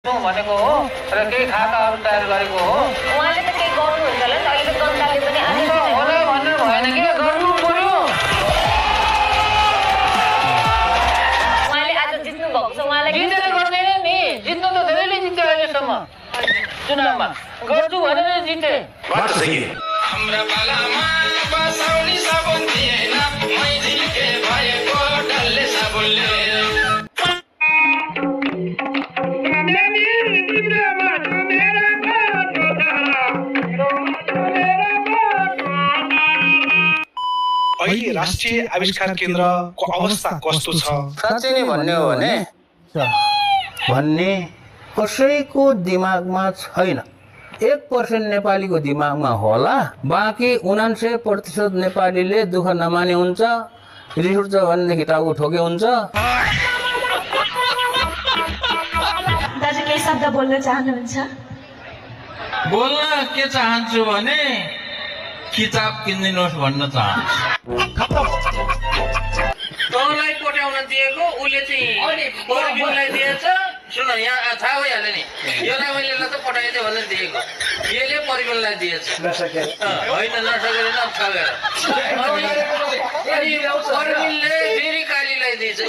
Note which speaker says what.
Speaker 1: भनेको हो र केही खाताहरू तयार गरेको हो।
Speaker 2: उहाँले त केही गर्नुहुन्छ होला नि त, अहिले त जनताले पनि
Speaker 1: होला भन्नु भएन के गर्नु पर्यो।
Speaker 2: उहाँले आज जित्नु भएको छ, उहाँलाई
Speaker 1: जितेर गर्दैन नि, जित्नु त धेरैले जित्यो अहिलेसम्म चुनावमा, गर्छु भनेर जिते।
Speaker 3: हाम्रा पालामा बसाउने साबुन थिएन, मैजिलके भएको डल्ले साबुनले।
Speaker 4: अहिले राष्ट्रिय आविष्कार केन्द्रको अवस्था कस्तो छ?
Speaker 5: साँच्चै नै भन्ने हो भने कसैको दिमागमा छैन। 1% नेपालीको दिमागमा होला, बाँकी 99% नेपालीले दुःख नमाने हुन्छ, रिस उठ्छ भनेदेखि टाउको ठोके हुन्छ।
Speaker 6: दाजु केही शब्द बोल्न चाहनुहुन्छ?
Speaker 7: बोल्न के चाहन्छु भने किताब किनिदिनुहोस् भन्न चाहन्छु।
Speaker 1: तँलाई पठाउन दिएको उसले चाहिँ परबिनलाई दिएछ। सुन यहाँ थाहा भइहाल्यो नि, योलाई मैले ल त पठाइदिएँ भनेर दिएको, यसले परबिनलाई दिएछ। होइन नसकेर नछावेर परबिनले फेरि कालीलाई दिएछ।